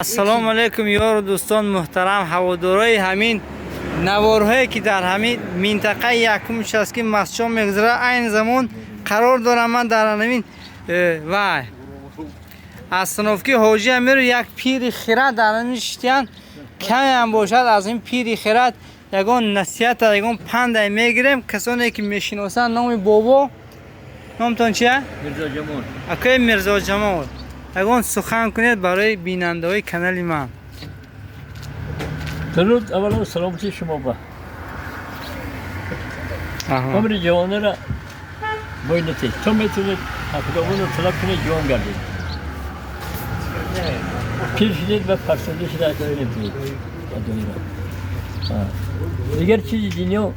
Ассалому алайкум, ёру дӯстон муҳтарам, ҳаводорои ҳамин наворҳое, ки дар ҳамин минтақаи якум участки Мастчоҳ мегузарад. Айни замон қарор дорам ман дар ҳамин вай остановки Ҳоҷи Амиру. Як пири хирад дар ҳамин шитян. Камеам бошад, аз ин пири хирад ягон насиҳата, ягон пандай мегирем. Касоне ки мешиносанд, номи бобо, номтон чия? Мирзоҷамол. Акои Мирзоҷамол, ягон сухан кунед барои бинандаҳои канали ман. Дуруд, аввалан саломатии шумо ба умри ҷавонара бой натед. То метавонед, худовандро талаб кунед, ҷавон гардед. Пир шудед ва фарсуда шуда наметавонед. Дигар чизи дунё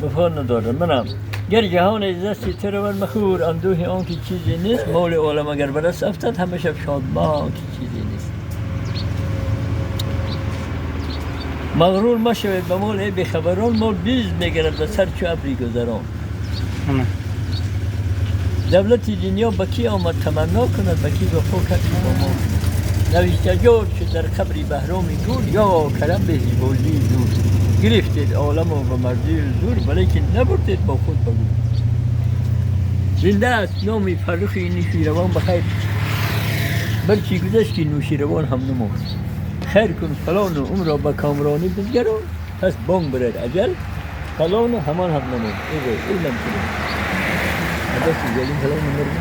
вафо надорад. Манам гар ҷаҳон аз дасти ту равад, махӯр андӯҳи он ки чизе нест. Моли олам агар ба даст афтад, ҳама шаб шодмон ки чизе нест. Мағрур машавед ба мол, эй бехабарон, мол биз мегирад ба сар чу абри гузарон. Давлати дунё ба кӣ омад таманно кунад, ба кӣ вафо кард ки бо мо кунад. Навиштаҷор шуд дар қабри Баҳроми гур, ё карам бе бозии зур. Гирифтед оламо ба мардию зур, валекин набурдед бо худ ба гур. Зинда аст номи Фаррухи Нуширавон ба хайр, балки гузашт ки Нуширавон ҳам намурд. Хайр кун фалону умро ба комронӣ бизгарон, пас бонг барад аҷал фалону ҳамон ҳам намурд. Илмам кунем дасти золим фалон намурд.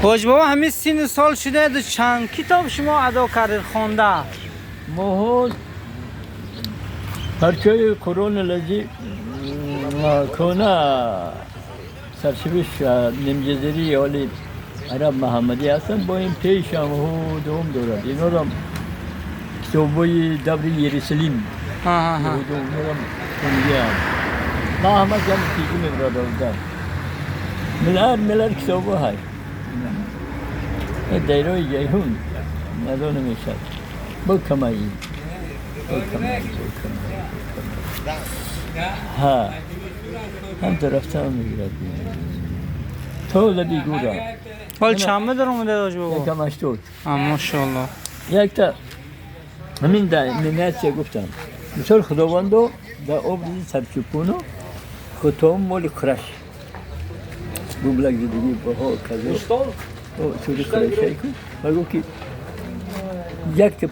Ҳоҷ бобо, ҳамин синну сол шудаеду чанд китоб шумо адо кардед, хонда? Моҳо парчаи Қуръони лази кона саршавиш нимҷазирии оли араб Муҳаммадӣ ҳастанд, бо ин пешам ҳудум дорад. Инорам китобҳои даври Ерусалим ҳудуморам хондиам. Ман ҳама ҷамъ тиҷи мебарадовдам. Милар милар китобҳо ҳай. Дайрои Ҷайҳун надо намешад. Бо камаи. Бо камаи, бо камаи, бо камаи. Ҳа. Ҳам рафтан мегирад. То лаби гӯра. Ҳол чанд дар омадед, ҳоҷ бобо? 180. Машоалло. Якта ҳамин да минатсия гуфтам. Мисол, худовандо дар образи сарчупуну хутом моли Қураш. Бублак зидагӣ баҳо казо. Сури Қурашай ку. Ва гуфт ки якта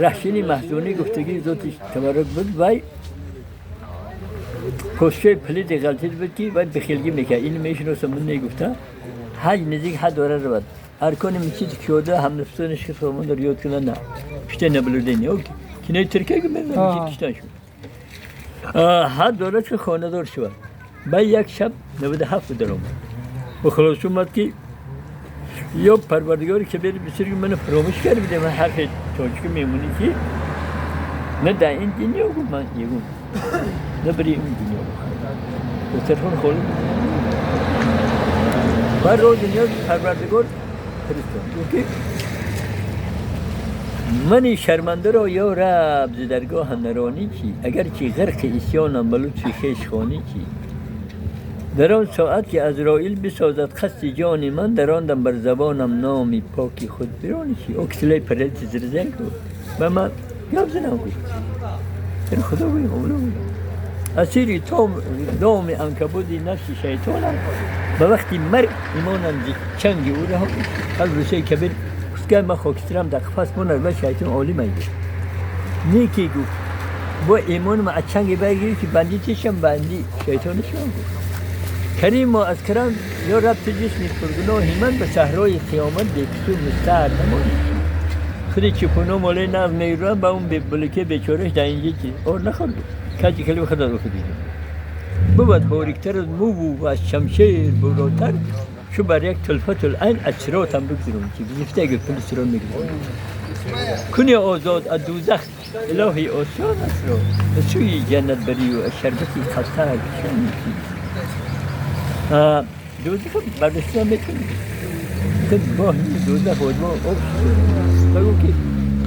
раҳшини маҳзунӣ гуфтагӣ зоти табаррук буд, вай посчои палиди ғалтид буд, ки вай бихелгӣ мекард. Ин мешиносам, ман негуфта. Ҳаҷ наздик ҳад дора равад. Аркони мисҷид киёда ҳамнафсонаш хисомонро ёд кунад, на. Пишта наблюдение. Кинои туркия ки мисҷид киштан шуд. Ҳад дорад ки хонадор шавад. Баъд як шаб 97 даромад. Ба хулоса омад ки ё парвардигори кабир бисёр ману фаромӯш карда. Ман ҳарфи тоҷикӣ мемонӣ ки на дар ин дунё гуфт, ман ягон на бари ин дунё дастархон холӣ. Баъд рози ниёз парвардигор фиристод, гуфт ки мани шармандаро, ё раб, зи даргоҳа наронӣ чӣ, агарчи ғарқи исёнам, ба лутфи хеш хонӣ чӣ. Дар он соат ки Азроил бисозад қасди ҷони ман, дар он дам бар забонам номи поки худ биронӣ чӣ. О кисилаи паралити зирзен ку ба ман гап занам гуфт. Худо гӯям, оло гӯям. Асири том доми анкабуди нафси шайтонам, ба вақти марг имонам зи чанги ӯ раҳо. Қалб русияи кабир гуфт, ман хокистарам дар қафас монад ва шайтон олим айгирд. Неки гуфт, бо имонам аз чанги байгирӣ ки банди чишам, банди шайтони шумо гуфт. Каримо аз карам, ё раб, ту ҷисми пургуноҳи ман ба саҳрои қиёмат бекису мустаър намонӣ. Худи чипуно молаи нағз мегиранд, ба он булике бечорааш дар инҷа чи ор нахӯрд. Каҷи калими худо худиҷа бувад бориктар аз муву ва аз шамшер буротар, чу бар як тулфатул айн аз сиротам бигзарон чи гирифта пули сирот мегирам. Куни озод аз дӯзах илоҳи осон асро, ба сӯи ҷаннат барию аз шарбати кавсар чунӣ. Дӯзах бардошта метавонӣ боҳи дӯзах об бигӯ ки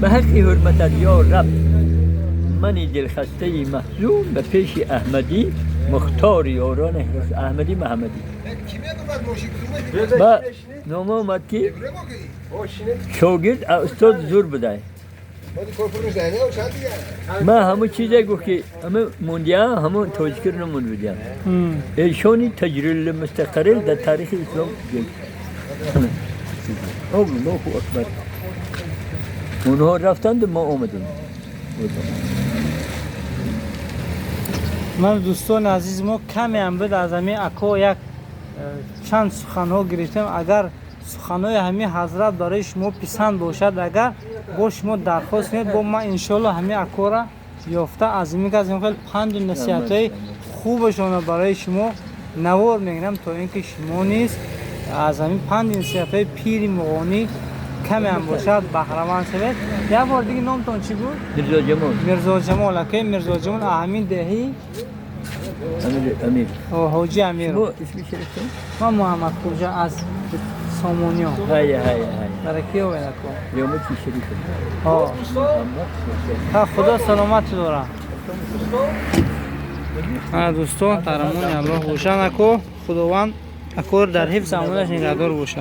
ба ҳаққи ҳурматат, ё раб, мани дилхастаи маҳзун ба пеши Аҳмадӣ. مختار یاران احمدی محمدی. با نامه اومد که شاگرد استاد زور بده. ما همون چیزی گفت که همه موندیا همون توجکر نمون بودیم. ایشانی تجربه مستقرل در تاریخ اسلام گفت. الله اکبر. اونها رفتند ما اومدیم. من دوستان عزیز ما کمی هم بود از همین اکو یک چند سخنها گرفتم. اگر سخنهای همین حضرت برای شما پسند باشد، اگر با شما درخواست کنید، با من انشالله همین اکو را یافته از این از این خیلی پند و نصیحت های خوبشان برای شما نوار میگیرم تا اینکه شما نیز از همین پند نصیحت های پیر مغانی کمی هم باشد بهره‌مند شوید. یک بار دیگه نامتون چی بود؟ میرزا جمال. میرزا جمال. اکی میرزا جمال همین دهی امیر امیر حاجی امیر. شما اسمی شریفتون؟ من محمد خوجه از سامانیان. های های های. برای کی اومد؟ یومتی شریفم. ها خدا سلامت داره. دوستان در امان الله باشن. اکو خداوند اکو در حفظ امانش نگهدار باشه.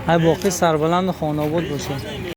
های باقی سربلند خانه آباد باشه.